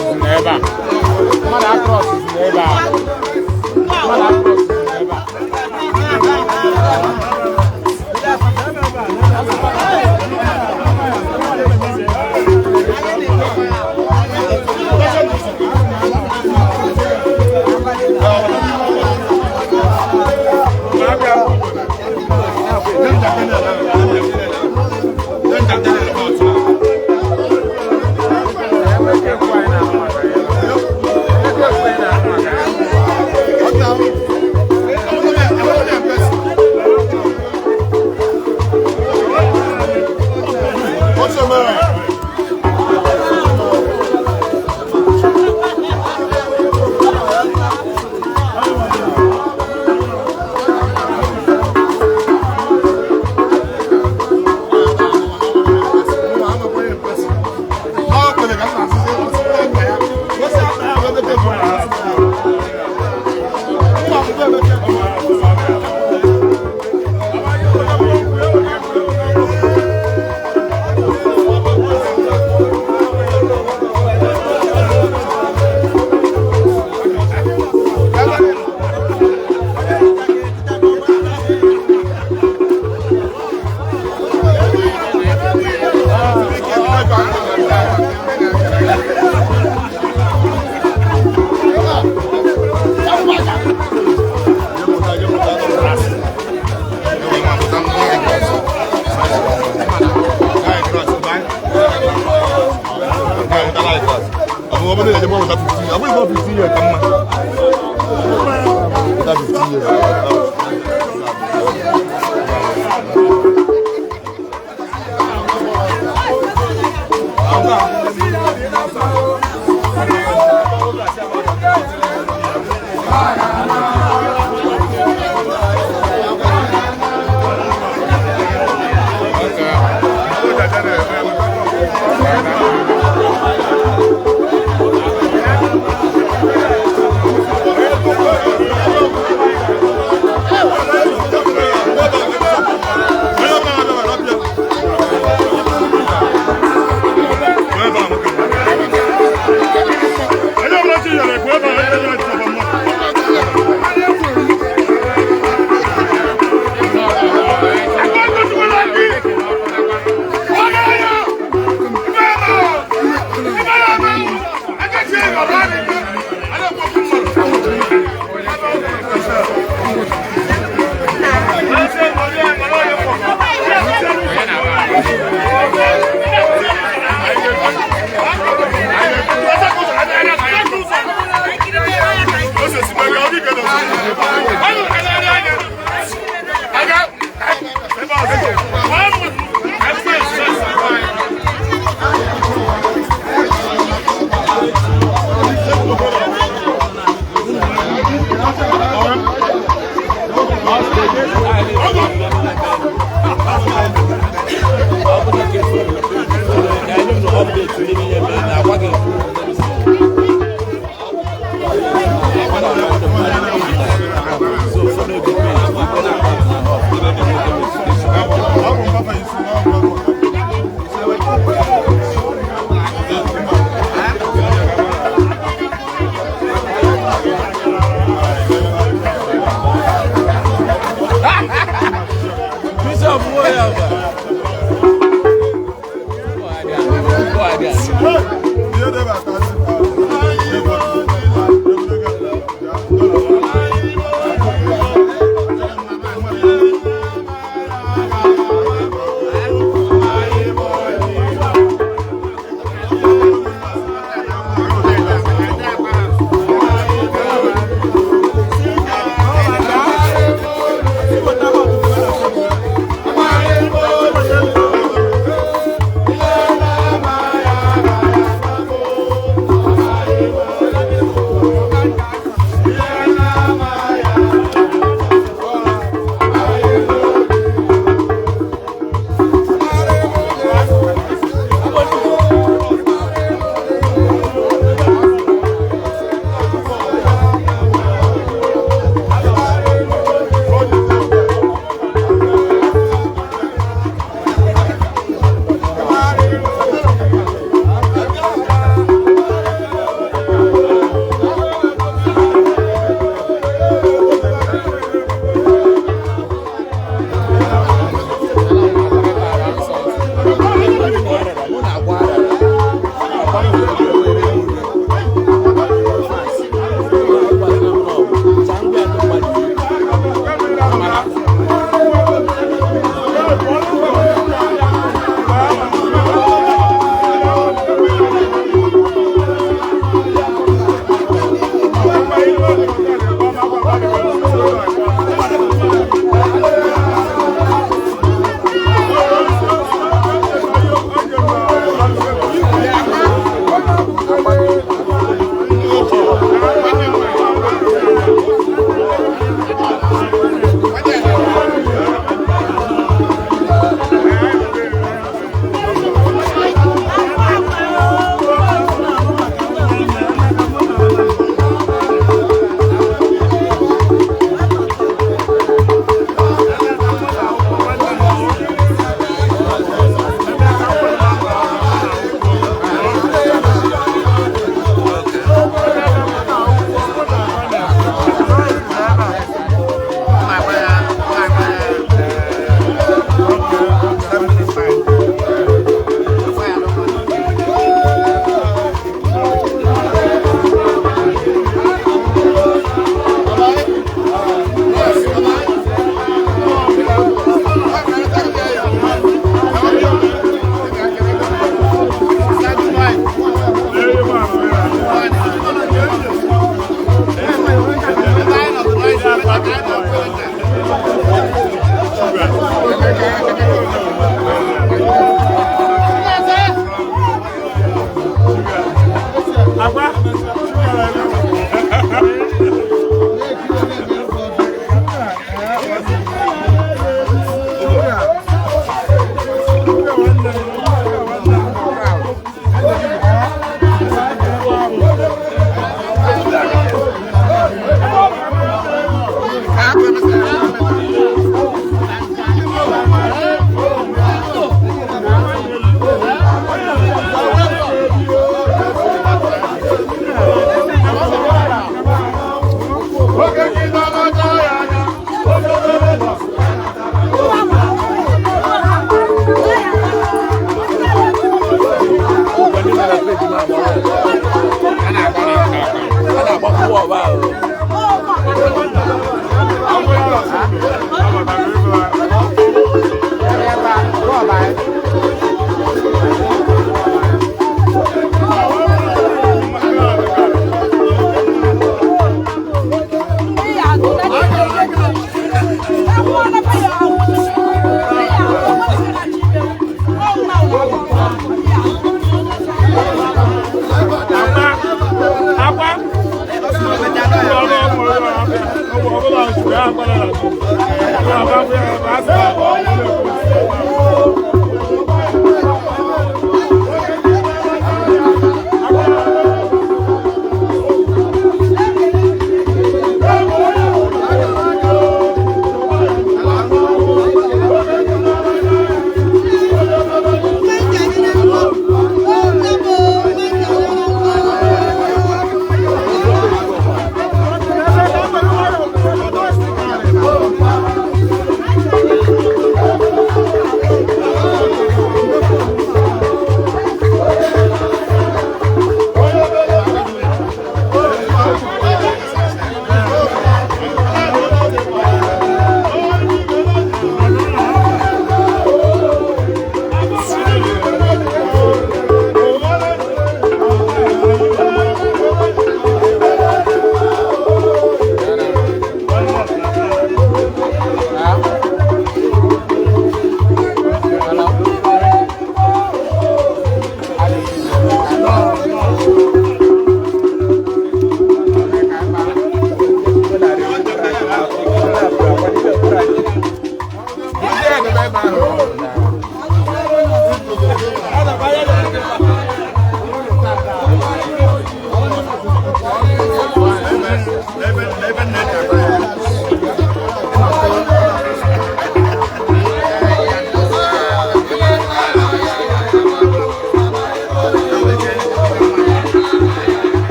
N'ebe a, mmadụ across n'ebe a, mmadụ across n'ebe a. What's your name?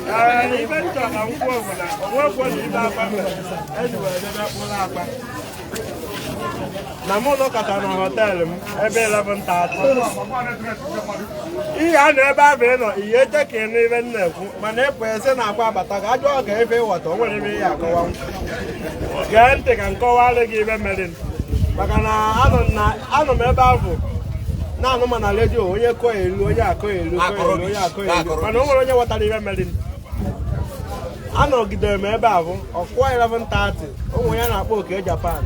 Ee, ibe nchọ ka m kwuo bụ na o nwekwo na ibe akpa mere eji wee debe mkpụrụ akpa na mụ nọkọta na hotel m ebe 11:30. Ihe a na ebe ahụ ị nọ, ihe eche ka ịnụ ibe m na-ekwu, mana ịpụ ese na akwa abata ka ajụọ ka efe ịghọta, o nwere ebe ihe akọwa. Gee ntị ka m kọwara gị ibe mere, maka na anọ m ebe ahụ na-anụ ma na redio, onye kọọ elu, onye akọ elu, kọọ elu, onye akọ elu, mana o nwere onye ghọtara ibe mere. Anọgidere m ebe ahụ ọkụọ 11:30. Ụmụ ya na-akpọ oke Japan,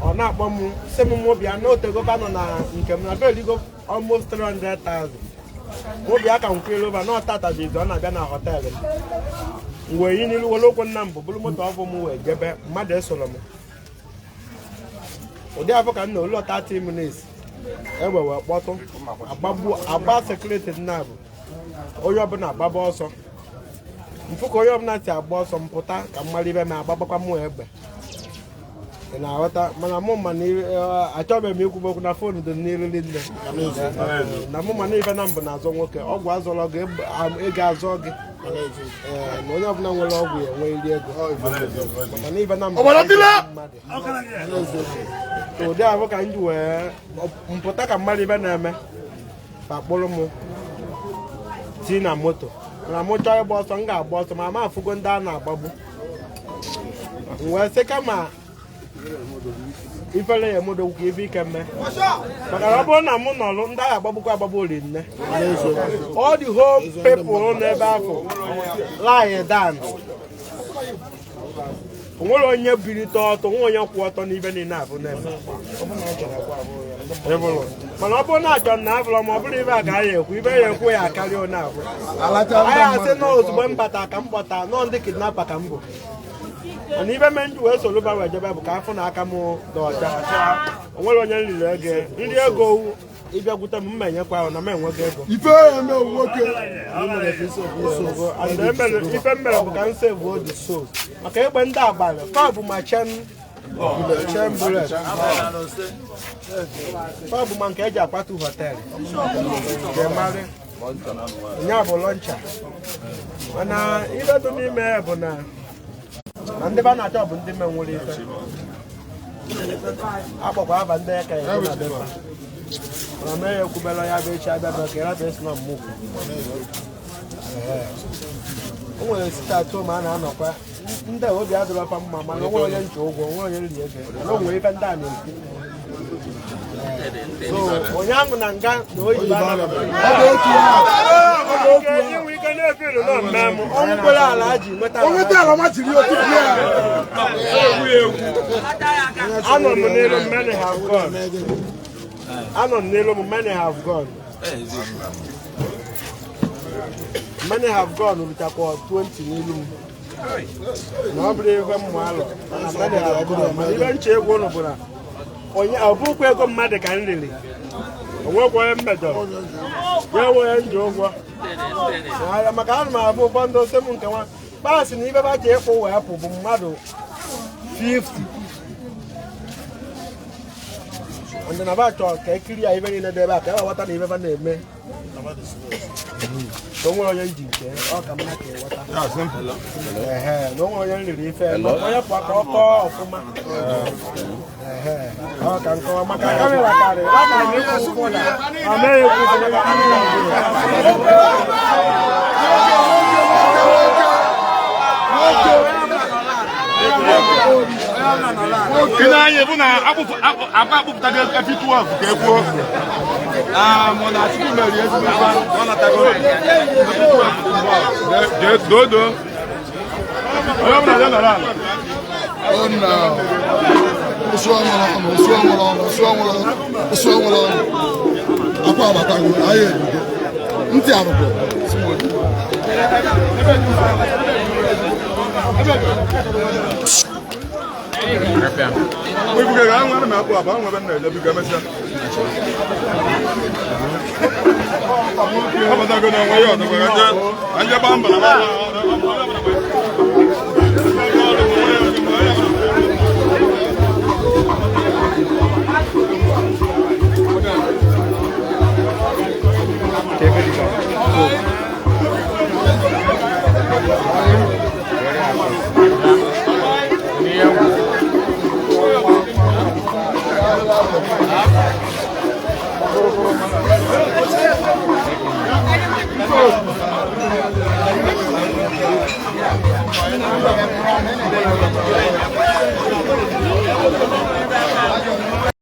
ọ na-akpọ m sị m mụ bịa na otego nọ na nke m na beligo almost 300,000. Mụ bịa ka m kwere over na ọtata bụ izu ọ na-abịa na hotel m. M wee yi n'ilu were okwu nna m bụ bụrụ moto ọbụ m wee jebe. Mmadụ esoro m ụdị afọ ka m na olu 30 minutes, egbe wee kpọtụ, agbagbu agba security nna bụ onye ọbụla agbaba ọsọ. Mfụ ka onye ọbụla si agba ọsọ mpụta ka m mara ibe ma agbagbakwa mụ egbe. Ị na-aghọta? Mana mụ ma na achọbeghị m ikwube okwu na phone dị n'iru nne na mụ, mana ibe na mbụ na-azọ nwoke ọgwụ azọrọ gị, ego azọ gị. Ee, na onye ọbụla nwere ọgwụ ya enwe iri ego, maka na ibe na mbụ mmadụ. Ụdị ahụ ka m ji wee mpụta ka mmadụ ibe na-eme ka kpụrụ m tii na moto. Mana mụ chọọ ịgba ọsọ, m ga-agba ọsọ ma ma afụgo ndị a na-agbagbu. M wee sị kama ifere ya emodogwu ka ife ike mme, maka na ọ bụrụ na mụ nọlụ, ndị agha agbagbukwa agbagbu ori nne. All the whole people n'ebe ahụ lie down, o nwere onye bilite ọtọ, nwe onye kwụ ọtọ n'ibe niile abụ na-eme. Ịbụrụ. Mana ọ bụrụ na achọ na abụrụ ma ọ bụrụ ibe a ka anyị ekwu, ibe ya ekwu ya akarịa one abụ anyị asị na ozugbo m bata ka m kpọta nọọ ndị kidnapper ka m bụ. Mana ibe me nji wee soro ba wee jebe bụ ka afọ na aka m dị ọcha. O nwere onye nriri ego nri ego ịbịakwute m, mma enyekwa ahụ na m enwego ego. Ife eme nwoke. And ife m mere bụ ka m save the soul, maka egbe ndị abalị fa bụ ma chen chen bullet, fa bụ ma nke eji akwatu hotel ga-emarị nya bụ launcher. Mana ife dị n'ime ya bụ na na ndị ba na-achọ bụ ndị menwere ife akpọkwa aba ndị aka ya na befa. Mana mee ya ekwubela ya bụ echi abịa bụ ka ịrapụ esi na mmụkwu. O nwere site atụ ma a na-anọkwa ndị a obi adịrọfa mma, mana o nwere onye nche ụgwọ, onwe onye nri ego, mana o nwere ife ndị a na-ekwu. So onye ahụ na nga na oyibo Ọ bụ otu ya. Inwe ike na-efilu nọ mmemme ọnwụ kwere ala ji nweta. O nweta ala ma jiri otu ya. Anọ m n'elu, many have gone. Anọ m n'elu m, many have gone, many have gone ruchakwa 20 n'elu m na ọ bụrụ ife mmụ alọ, mana many have gone. Mana ibe nche egwu ụnụ bụ na onye ọ bụkwa ego mmadụ ka m riri, onwekwa onye m mejọrọ ya enwe nji ụgwọ. Maka ana m abụ ụfọdụ ose m nke nwa kpaasị na ibe bacha ịkpụ wee pụ bụ mmadụ 50 ndị na ba chọrọ ka ekiri ya ibe niile dị ebe a ka e ghọta na ibe ba na-eme ka o nwere onye nji nke ọ ka mma ka ịghọta. Ehe, na o nwere onye nriri ife onye pụọ ka ọ kọọ ọfụma. Ehe, ọ ka nkọwa maka camera karịrị akara m ịkwụ ụkwụ na ọ meghị ekwu okwu maka camera gburu. Ị na-anya bụ na akpa akpụpụtago efi 12 ka e kwuo mụ na Chukwu mere ezigbo ife, ọ natago efi 12. Doo doo, onye ọbụla bịa nọrọ ala. Oh no. Osu ọnwụrụ ọnụ, osu ọnwụrụ ọnụ, osu ọnwụrụ ọnụ, osu ọnwụrụ ọnụ. Akwa abatago, anyị ebido. Ntị arụgo. Ibuga ga anwụ ana m akpụ abụ anwụ ebe m na-eje biko emesịa. Ọ batago na onwe ya ọdọgwa ka nje ka nje gbaa mbọ na gbaa.